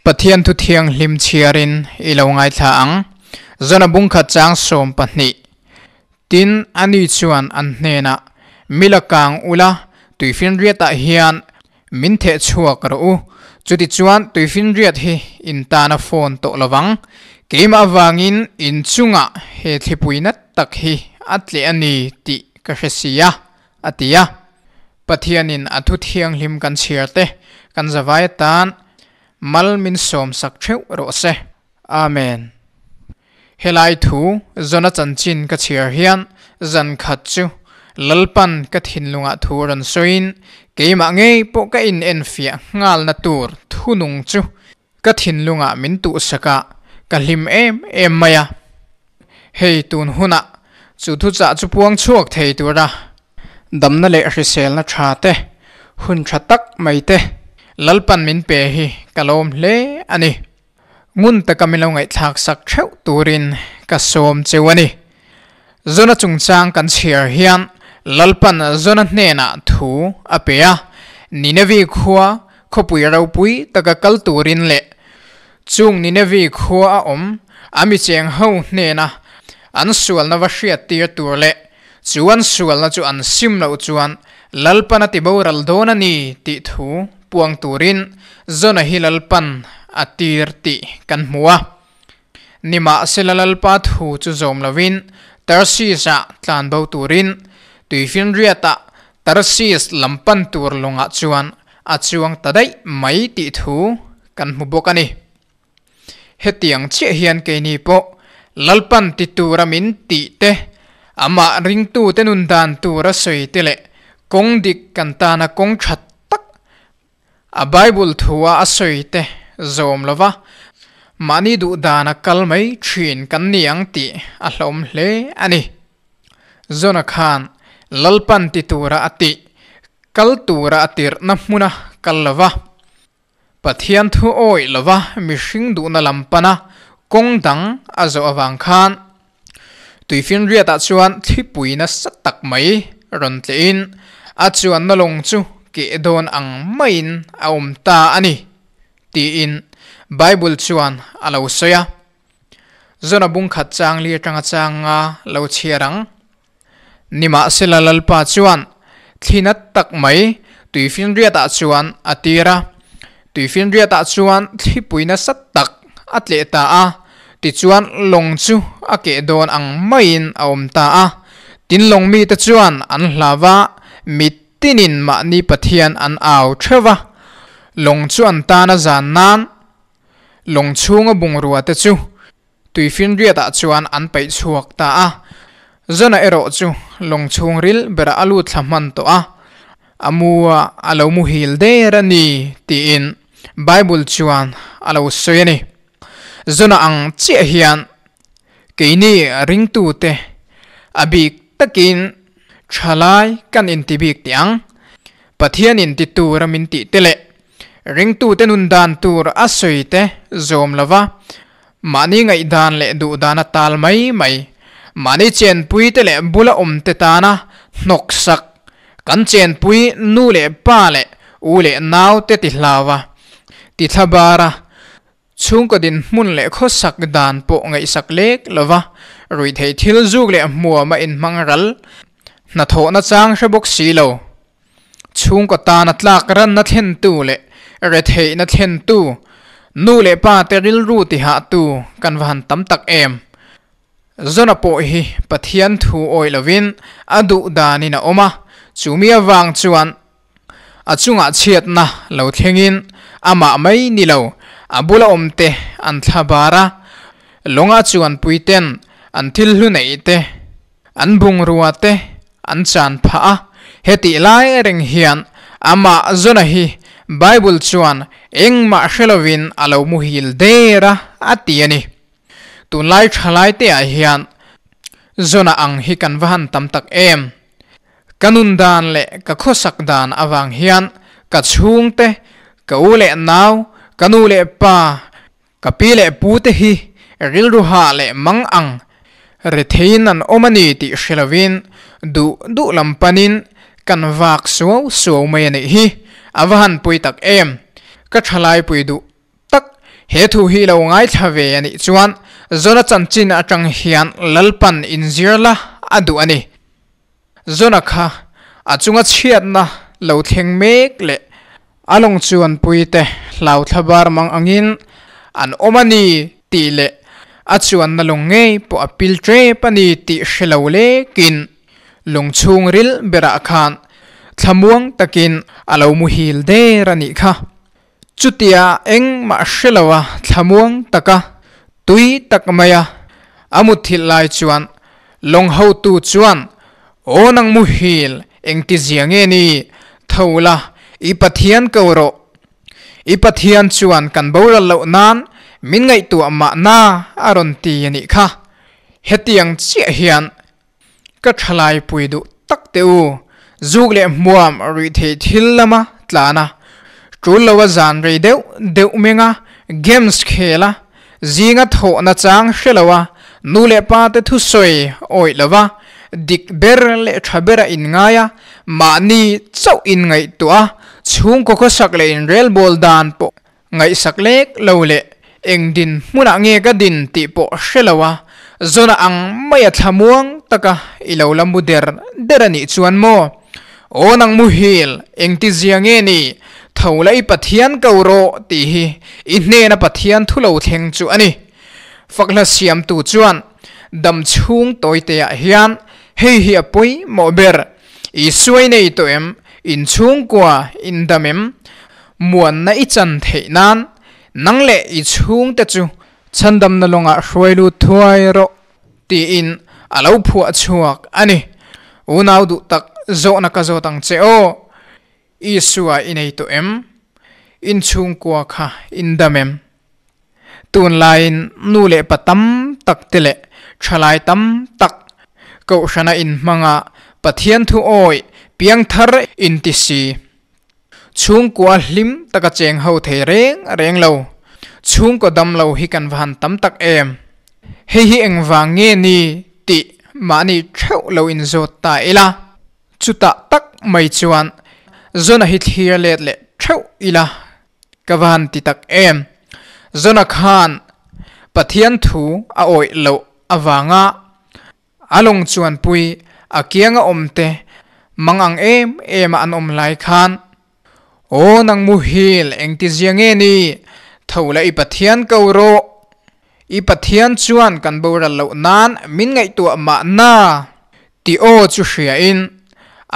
Pathian thu thianghlim chhiarin i lo ngaithla ang. Zona bungkhat chang 12. Tin, ani chuan an hnenah, Mi la kang ula, tuifinriatah hian min theh chhuak rawh u. Chutichuan tuifinriat hi in tan a phone tawh lovang. Keimah avangin in chungah he thlipui nat tak hi a tleh a ni tih ka hre si a, a ti a. Pathianin a thu thianghlim kan chhiar te kan zavai atan mal min sawmsak theuh rawh se. Amen. Helai thu zawna chanchin ka chhiar hian zan khat chu Lalpan ka thinlungah thu rawn sawiin keimah ngei pawh ka in enfiah nghalna tur thunung chu ka thinlungah min tuhsak a, ka hlim em em mai a. Hei tun hunah chu thuchah chu puang chhuak thei tura damna leh hriselna tha te, hun tha tak mai te Lalpan min pe hi ka lawm hle a ni. Ngun taka min lo ngaihthlak sak theuh turin ka sawm cheu a ni. Zona chungchang kan chhiar hian Lalpan Zona hnenah thu a pe a, Ninevi khua khawpui ropui taka kal turin leh chung Ninevi khua a awm a mi cheng ho hnena an sualna va hriat tir tur leh chu an sualna chu an sim loh chuan Lalpan a ti boral dawn a ni tih thu puang turin Zona hi Lalpan a tir tih kan hmu a. Nimahsela Lalpa thu chu zawm lovin Tarsis-ah tlan bo turin Tuifinriatah Tarsis lam pan tur lawngah chuan a chuang ta daih mai tih thu kan hmu bawk a ni. Hetiang chiah hian keini pawh Lalpan ti tura min tih te, amah ringtute nun dan tura sawi te leh kawng dik kan tana kawng tha tak a Bible thua a sawi te zawm lova mahni duh dana kal mai thin kan ni ang tih a hlawm hle a ni. Zona khan Lalpan ti tura a tih, kal tura a tirhna hmuna kal lova, Pathian thu awih lova mihring duhna lam pana kawng dang a zawh avang khan tuifinriatah chuan thlipui nasa tak mai rawn tlehin a chuanna lawng chu keh dawn ang maiin a awm ta a ni tiin Bible chuan a lo sawi a. Zona bungkhat chang li atanga changa lo chhiar ang. Nimahsela Lalpa chuan thli nat tak mai tuifinriatah chuan a tir a, tuifinriatah chuan thlipui nasa tak a tleh ta a, tichuan lawng chu a keh dawn ang maiin a awm ta a. Tin lawng mite chuan an hlau a, mitinin mahni Pathian an au theuh va, lawng chu an tan a zan nan lawng chhunga bungrua te chu Tuifinriatah chuan an paih chhuak ta a, Zona erawh chu lawng chhungril berah a lut thla hman tawh a, a mu a a lo muhil der a ni tiin Bible chuan a lo sawi a ni. Zona ang chiah hian keini ringtute a bik takin thalai kan inti bik teh ang, Pathian inti tura min tih te leh Ringtute nun dan tur a sawi te zawm lova, mahni ngaihdan leh duhdan a tal mai mai. Mahni chenpui te leh bula awm te tana hnawksak, kan chenpui nu leh pa leh u leh nau te ti hlau a, ti thla bar a, chhungkaw dinhmun leh khawsak dan pawh ngaihsak lek lova, ruihtheih thil zuk leh hmuam a inhmang ral, hnathawhna chang hre bawk si lo. Chhungkaw tana tlak ranna thlentu leh retheihna thlentu, nu leh pa te rilru tihahtu kan va han tam tak em. Zona pawh hi Pathian thu awih lovin a duh danin a awm a, chumi avang chuan a chungah chhiatna lo thlengin amah mai ni lo, a bula awmte an thla bar a, lawnga chuanpuiten an thil hlu neih te, An bungrua te an chan phah a, hetih lai reng hian amah Zona hi Bible chuan engmah hre lovin a lo muhil der a, a ti a ni. Tunlai thalai te ah hian Zona ang hi kan va han tam tak em. Ka nun dan leh ka khawsak dan avang hian ka chhungte, ka u leh nau, ka nu leh pa, Ka pi leh pu te hi rilru hah leh mang ang retheiin an awm a ni tih hre lovin duh duh lam panin kan vak suau suau mai a nih hi. A va han pui tak em! Ka thalai pui duh tak. He thu hi lo ngaithla ve a nih chuan Zona chanchin atang hian Lalpan inzir la a duh a ni. Zona kha a chunga chhiatna lo thleng mek leh a lawng chuanpuite hlauthla bar mang angin an awm a ni tih leh a chuanna lawng ngei pawh a pil tep a ni tih hre lo lekin lawng chhungril berah khan thlamuang takin a lo muhil der a nih kha. Chutia engmah hre loa thlamuang taka tui tak maia a mutthilh lai chuan lawng hotu chuan, Aw nang muhil, engti zia nge ni? Tho la, i Pathian ko rawh. I Pathian chuan kan boral loh nan min ngaihtuah mahna a rawn ti a nih kha. Hetiang chiah hian Ka thalai pui duh tak teh u, zuk leh hmuam ruih theih thil lama tlan a, tul loa zan rei deuh deuh meng a, games khel a, zinga thawhna chang hre lo a, nu leh pa te thusawi awih lo va, dik ber leh tha bera inngai a, mahni chauh inngaihtuah a, chhungkaw khawsak leh inrelbawl dan pawh Ngaihsak lek lo leh eng din hmunah nge ka din tih pawh hre lo a, zawna ang maia thlamuang taka i lo la mu der der a nih chuan maw? Aw nang muhil, engti zia nge ni? Tho la i Pathian ko rawh tih hi i hnena Pathian thu lo thleng chu a ni. Fakhla siamtu chuan dam chhung tawiteah hian hei hi a pawimawh ber. I suai nei tawh em? Inchhungkua in dam em? Muanna i chan theih nan nang leh i chhungte chu chhandamna lawngah hruai lut thuai rawh tiin a lo phuah chhuak a ni. Unau duh tak zawhna ka zawt ang che aw. Isua i nei tawh em? Inchhungkua kha in dam em? Tunlaiin nu leh pa tam tak te leh thalai tam tak Kohhrana inhmanga Pathian thu awih piangthar inti si. Chhungkua hlim taka cheng ho thei reng reng lo. Chhungkaw dam lo hi kan va han tam tak em. Hei hi engvang nge ni tih mahni theuh lo inzawt ta ila. Chutah tak mai chuan Zona hi thlir let leh theuh ila ka va han ti tak em. Zona khan Pathian thu a awih loh avanga A lawng chuanpui a kianga awmte mang ang em em a an awm lai khan, Aw nang muhil engti zia nge ni? Tho la i Pathian ko rawh. I Pathian chuan kan boral loh nan min ngaihtuah mahna ti aw chu hria in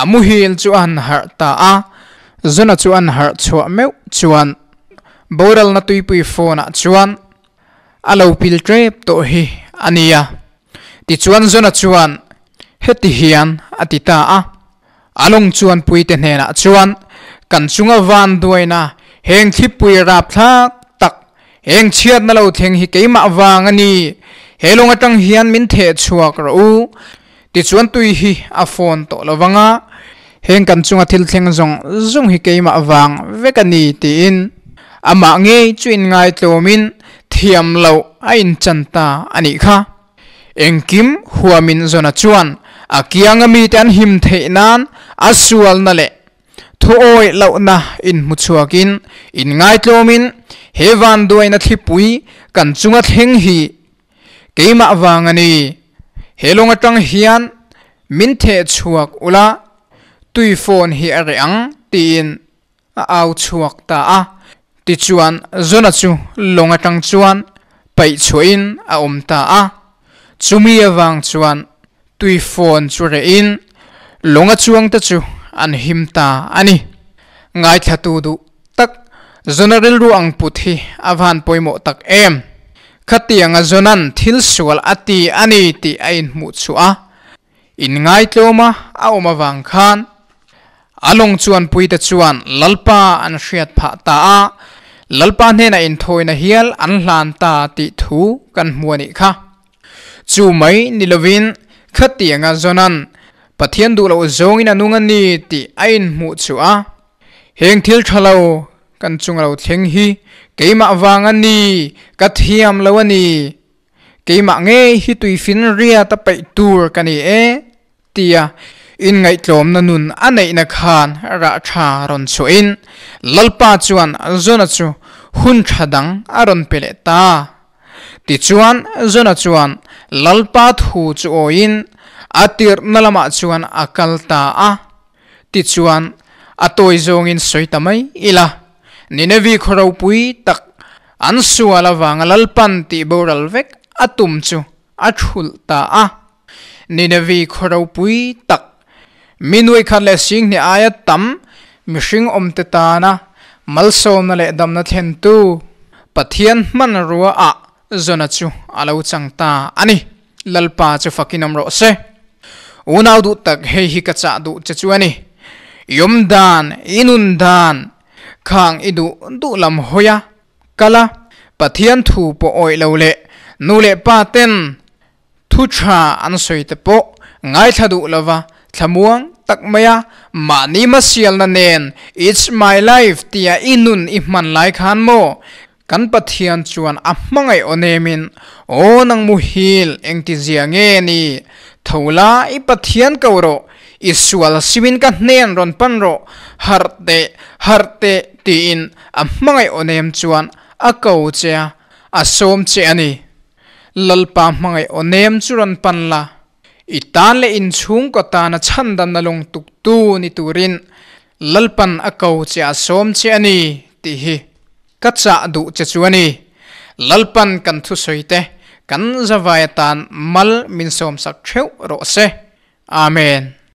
a muhil chu a han harh ta a. Zuna chu an harh chhuah meuh chuan boralna tuipui phone ah chuan a lo pil tep tawh hi a nia. Tichuan Zona chuan heti hian a ti ta a, A lawng chuan puite hnenah chuan, Kan chunga van duaina heng thlipui rapthlak tak, heng chhiatna lo thleng hi keimah vang a ni, he lawng atang hian min theh chhuak rawh u. Tichuan tui hi a fawn tawh lo vang a, heng kan chunga thil thleng zawng zawng hi keimah vang vek a ni tiin amah ngei chu inngaihtlawmin thiam loh a inchan ta a nih kha. Engkim huamin Zona chuan a kianga mite an him theih nan a sualna leh thuawih lohna inhmu chhuakin inngaihtlawmin he vanduaina thlipui kan chunga thleng hi Keimah vang a ni. He lawng atang hian min theh chhuak ula, tui phone hi a reh ang, tiin a au chhuak ta a. Tichuan Zona chu lawng atang chuan paih chhuahin a awm ta a. Chumi avang chuan tui phone chu rehin lawng a chuangte chu an him ta a ni. Ngaithlatu duh tak Zona rilru ang put hi a van pawimawh tak em? Khatianga Zona'n thil sual a ti a ni tih a inhmuh chhuah a, inngaitlawma a awm avang khan a lawng chuanpuite chuan Lalpa an hriat phah ta a, Lalpa hnenah inthawina hial an hlan ta tih thu kan hmu a nih kha. Chu mai ni lovin khatianga Zona'n Pathian duh loh zawngin a nung a ni tih a inhmuh chhuah a, Heng thil tha lo kan chung lo thleng hi keimah vang a ni, ka thiam lo a ni. Keimah ngei hi tuifin riat a peih tur ka ni e, tia inngaihtlawmna nun a neihna khan rah tha rawn chhuahin Lalpa chuan Zona chu hun tha dang a rawn pe leh ta. Tichuan, Jona chuan Lalpa thu chu awiin a tirhna lamah chuan a kal ta a. Tichuan, a tawi zawngin sawi ta mai ila, Ninevi khaw ropui tak an sual avanga Lalpan tih boral vek a tum chu a thulh ta a. Ninevi khaw ropui tak mi nuai khat leh singhnih aia tam mihring awmte tana malsawmna leh damna thlentu Pathian hmanrua ah Jona chu a lo chang ta a ni. Lalpa chu fakin awm rawh se. Unau duh tak hei hi ka chah duh che chu a ni. I awm dan, i nun dan, khang i duh duh lam hawi a, kal a, Pathian thu pawh awih lo leh nu leh pa ten Thu tha an sawi te pawh ngaithla duh lova thlamuang tak maia mahni hmasialna nen It's my life tia i nun i hman lai khan maw kan Pathian chuan a hmangaih aw nemin Aw nang muhil engti zia nge ni tho la i Pathian ko rawh i sual simin ka hnen rawn pan rawh harh teh harh teh tiin a hmangaih aw nem chuan a ko che a a sawm che a ni. Lalpa hmangaih aw nem chu rawn pan la, i tan leh inchhungkaw tana chhandamna lung tuktu ni turin Lalpan a ko che a sawm che a ni tih hi ka chah duh che chu a ni. Lalpan kan thusawi te kan zavai atan mal min sawmsak theuh rawh se. Amen.